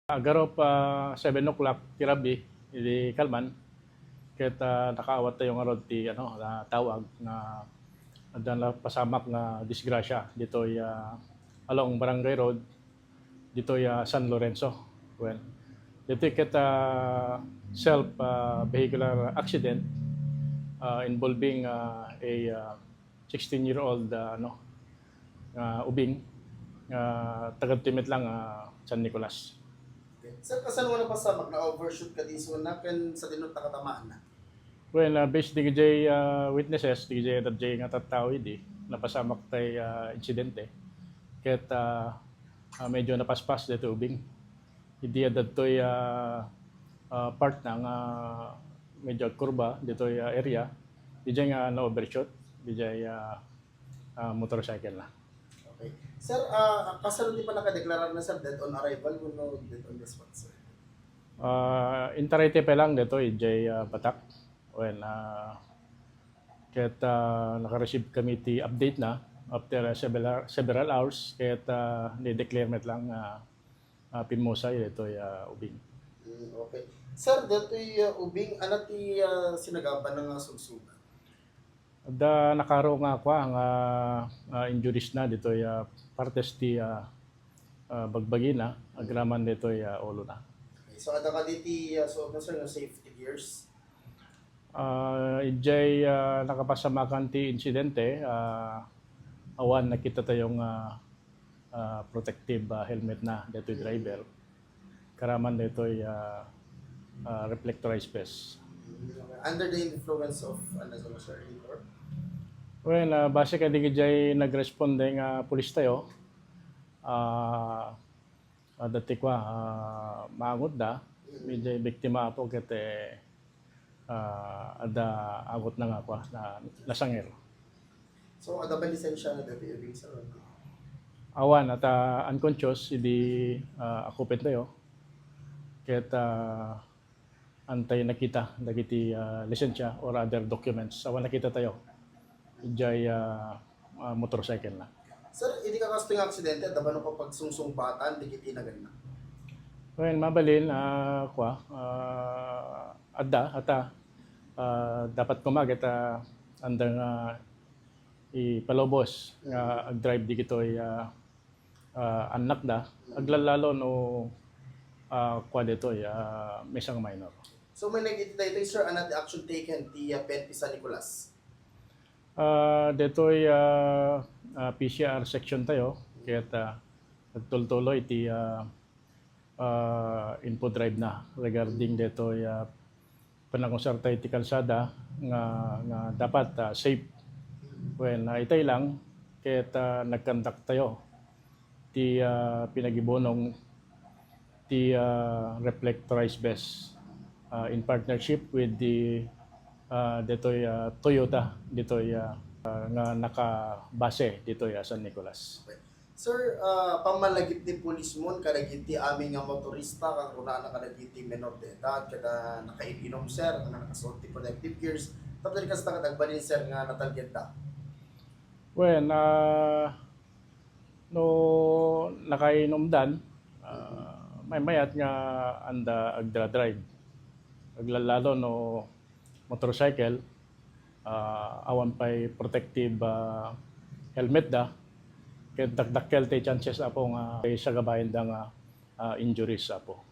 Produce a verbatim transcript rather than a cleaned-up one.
Agarup, ah, seven o'clock ti rabii, idi kalman, ket, ah, nakaawat tayo ngarud ti, ano, ah, tawag nga adda napasamak nga disgrasya ditoy, ah, along Barangay Road, ditoy, ah, San Lorenzo. Well, ditoy ket, ah, self, ah, vehicular accident, ah, involving, ah, a, ah, sixteen-year-old, ah, ano, ah, ubing, ah, taga ditoy met lang, ah, San Nicolas. Okay. Sir, kasano nga napasamak? Na-overshoot kadi isu na ken sadino ta katamaanna? Well, ah, based dagiti, ah, witnesses, dagiti adda nga tattao idi, napasamak tay, ah, insidente. Ket, ah, ah, medyo napaspas ditoy ubing. Idi adda ditoy, ah, ah, part na nga medyo agkurba ditoy, ah, area, diay nga na-overshoot, diay, ah, ah, motorcycle na. Okay. Sir, ah, kasano ti pannakadeklarar na, sir, dead on arrival wenno dead on the spot, sir? Ah, intaray ti pay lang ditoy, diay, ah, batak. Well, ah, ket, ah, naka-receive kami ti update na after, ah, several, several hours, ket, ah, ni-declare met lang, ah, ah, pimmusay ditoy, ah, ubing. Mm, okay. Sir, ditoy, ah, ubing, ano ti, ah, sinagabana nga sugsugan? Adda nakaro nga kua nga, ah, injuries na ditoy, ah, partes ti, ah, ah, bagbagina agraman ditoy, ah, ulo na. Okay. So, adda kadi ti, ah, suot na, sir, nga safety gears? Ah, idiay, ah, nakapasamakan ti insidente, ah, awan nakita tayo nga, ah, protective, ah, helmet na ditoy driver. Karaman ditoy, ah, ah, reflectorized vest. Under the influence of, ano, sir, liquor? Well, ah, base kadi idiay nagresponde nga pulis tayo, ah, adda ti kua, ah, maangotda, idiay biktima apo ket, eh, ah, adda angotna nga kua, na, nasangir. So, adda ba lisensya na dati, sir? Awan, at, ah, unconscious, idi, ah, akupentayo. Ket, ah, antay nakita dagiti, ah, lisensya or other documents. Awan nakita tayo. Idiay, ah, ah, motorcycle na. Sir, idi kakastoy nga aksidente, adda ba no pagsungsungbatan dagiti naganna? Well, mabalin, ah, kua, ah, adda, ata, ah, dapat kumaget, ah, anda nga ipalubos nga agdrive digitoy, ah, ah, annakda, aglalalo no, ah, kua ditoy, ah, misang minor. So, may nagiti daytoy, sir, ano ti action taken ti, ah, P N P San Nicolas? Ah, detoy, ah, ah, P C R section tayo, ket, ah, nagtultuloy ti, ah, ah, info drive na regarding detoy, ah, panangusar tayo ti kalsada nga, nga dapat, ah, safe. Wen, ah, itay lang, ket, ah, nagkandak tayo ti, ah, pinagibunong ti, ah, reflectorized vest, ah, in partnership with the, ah, detoy, ah, Toyota, detoy, ah, ah, nga nakabase ditoy, ah, San Nicolas. Okay. Sir, ah, pammalagip ti pulismon kadagiti amin nga motorista, kakunana kadagiti menor de edad, kada nakain-inom, sir, nga nakasuot ti protective gears, tapno di kasta ket agbalin, sir, nga natalgedda? Wen, ah, no nakainumdan, ah, maymayat nga anda agdra-drive. Aglalalo no motorcycle, ah, awan pay protective, ah, helmet da, ket dakdakkel ti chances, apo, nga isagabaen da nga, ah, injuries, apo.